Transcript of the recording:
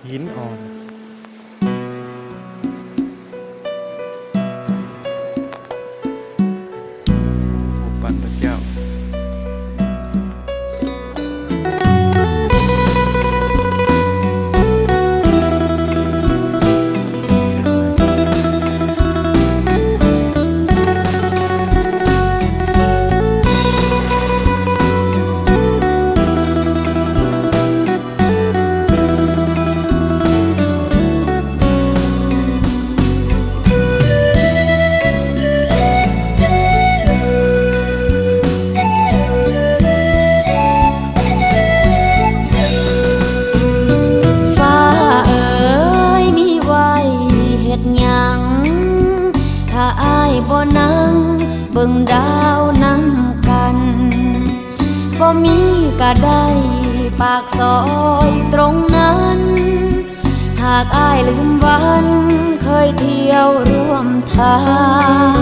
ຫີນອ່ອນ. ຮູບປັ້ນພະເຈົ້າ. ຟ້າເອີຍ ມີໄວ້ເຮັດຫຍັງ ຖ້າອ້າຍບໍ່ນັ່ງເບິ່ງດາວນຳກັນ? ບໍ່ມີກະໄດ້ປາກຊອຍຕົງນັ້ນ ຫາກອ້າຍລືມວັນເຄີຍທ່ຽວຮ່ວມທາງ.